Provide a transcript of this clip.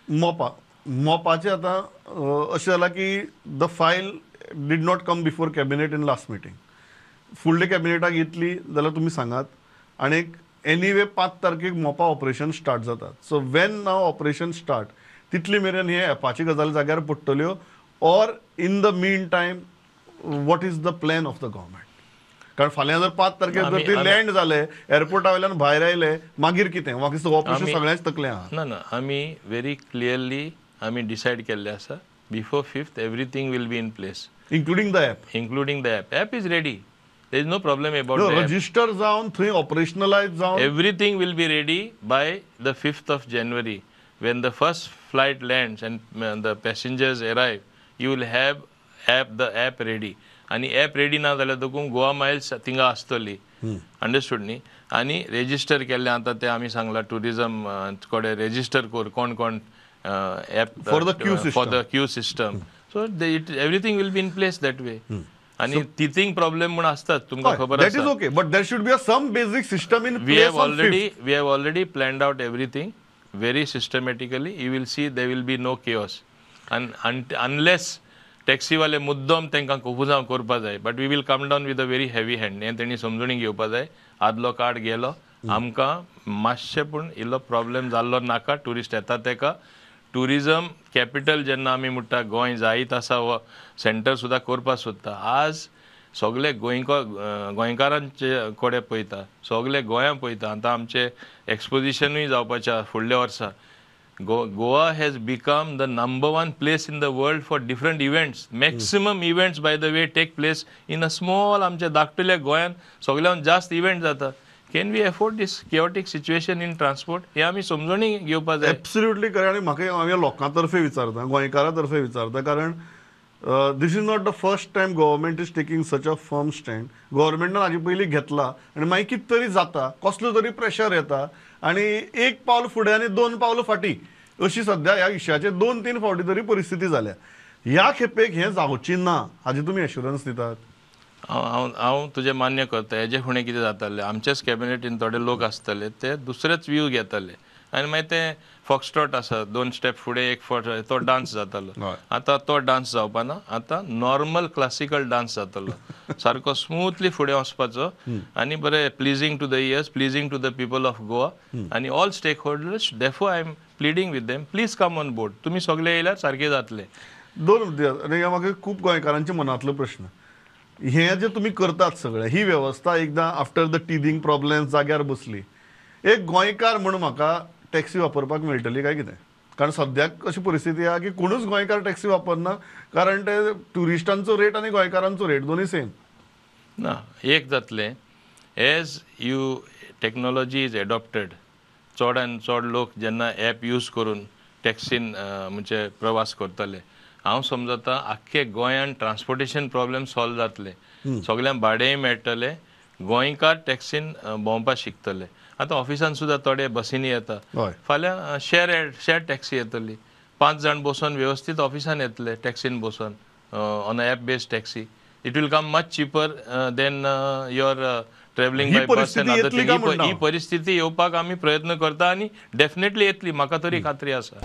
मोपा मोपाचे आतां अशें जालां की the file did not come before cabinet in last meeting. फुडले कॅबिनेटाक येतली जाल्यार तुमी सांगात. आनी एनीवे 5 तारखेक मोपा ऑपरेशन स्टार्ट जातात. So when now operation start तितली मेरेन हे एपाची गजाल जाग्यार पडटल्यो, or in the mean time what is the plan of the government? कारण फाल्यां जर 5 तारखेर जर ते लँड जाले एअरपोर्टा वयल्यान भायर आयले मागीर कितें? म्हाका दिसता हो प्रश्न सगळ्यांच तकले आहा. ना ना, आमी व्हेरी क्लियरली आमी डिसायड केल्लें आसा, before 5th everything will be in place, including the app. Including the app. App is ready, there is no problem about the app. Register जावन थंय ऑपरेशनलायज जावन everything will be ready by the 5th of January. When the first flight lands and the passengers arrive, you will have app, the app ready. आनी app ready ना जाल्यार देखून Goa Miles थिंगा आसतली, understood न्ही? आनी रेजिस्टर केल्लें आतां तें आमी सांगलां ट्युरिजम कडेन रेजिस्टर कर कोण कोण app for the queue for the queue system. So everything will be in place that way. आनी टिथींग प्रॉब्लेम म्हूण आसतात, तुमकां खबर that is आसा. Okay, but there should be a some basic system in we place have on already 5th. We have already planned out everything very systematically. You will see there will be no chaos, and unless टॅक्सीवाले मुद्दम तांकां कोफुजांव करपा जाय, but we will come down with a very heavy hand. हें तेणी समजून घेवपा जाय. आदलो कार्ड गेलो, आमकां मातशें पूण इल्लो प्रॉब्लेम जाल्लो नाका. ट्युरिस्ट येता तेका ट्युरिजम कॅपिटल जेन्ना आमी म्हणटा गोंय जायत आसा, हो सेंटर सुद्दां करपाक सोदता. आज सगळे गोंयकारांचे कडेन पळयता, सगळे गोंयां पळयता. आतां आमचें एक्सपोजिशनूय जावपाचें आसा फुडल्या वर्सा. Goa has become the number 1 place in the world for different events. Maximum events, by the way, take place in a small आमच्या धाकटुल्या गोंयान सगळ्यान जास्त इव्हेंट जाता. Can we afford this chaotic situation in transport? हे आमी समजून घेवपा जाय. Absolutely correct. आनी म्हाका हांव लोकां तर्फे विचारता, गोंयकारां तर्फे विचारता, कारण this is not the first time government is taking such a firm stand. गव्हर्मेंटान हाजे पयलीं घेतला आनी मागीर कितें तरी जाता, कसलो तरी प्रेशर येता आनी एक पावल फुडें आनी 2 पावलां फाटीं अशी सद्या ह्या विशयाचेर 2-3 फावटी तरी परिस्थिती जाल्या. ह्या खेपेक हें जावची ना हाजी तुमी एश्युरन्स दितात? हांव हांव तुजें मान्य करता. हेजे फुडें कितें जातालें, आमचेच कॅबिनेटीन थोडे लोक आसतले ते दुसरेच व्यू घेताले आनी मागीर ते फॉक्सट्रॉट आसा, 2 स्टेप फुडें 1 फावट तो डांस जातालो. आतां तो डांस जावपा ना, आतां नॉर्मल क्लासिकल डांस जातलो, सारको स्मूथली फुडें वचपाचो आनी बरें pleasing to the ears, pleasing to the people of Goa आनी all stakeholders. Therefore I am pleading with them, please come on board. तुमी सगळे येयल्यार सारकें जातलें. 2 आनी म्हाका खूब गोंयकारांच्या मनांतलो प्रश्न, हें जें तुमी करतात सगळें, ही वेवस्था एकदां आफ्टर the teething problem जाग्यार बसली, एक गोंयकार म्हूण म्हाका टॅक्सी वापरपाक मेळटली काय कितें? कारण सद्याक अशी परिस्थिती आहा की कोणूच गोंयकार टॅक्सी वापरना, कारण ते ट्युरिस्टांचो रेट आनी गोंयकारांचो रेट दोनूय सेम ना. एक जातलें, as you technology is adopted, चड आनी चड लोक जेन्ना एप यूज करून टॅक्सीन म्हणजे प्रवास करतले, हांव समजता आख्खे गोंयान ट्रान्सपोर्टेशन प्रॉब्लेम सॉल्व जातले, सगळ्यांक भाडेंय मेळटलें, गोंयकार टॅक्सीन भोंवपाक शिकतले. आतां ऑफिसान सुद्दां थोडे बसींनी येता, फाल्यां शेअर टॅक्सी येतली, 5 जाण बसून वेवस्थीत ऑफिसान येतले टॅक्सीन बसून, on a app based taxi. It will come much cheaper than your travelling by bus and other thing. ही परिस्थिती येवपाक आमी प्रयत्न करता आनी डेफिनेटली येतली, म्हाका तरी खात्री आसा.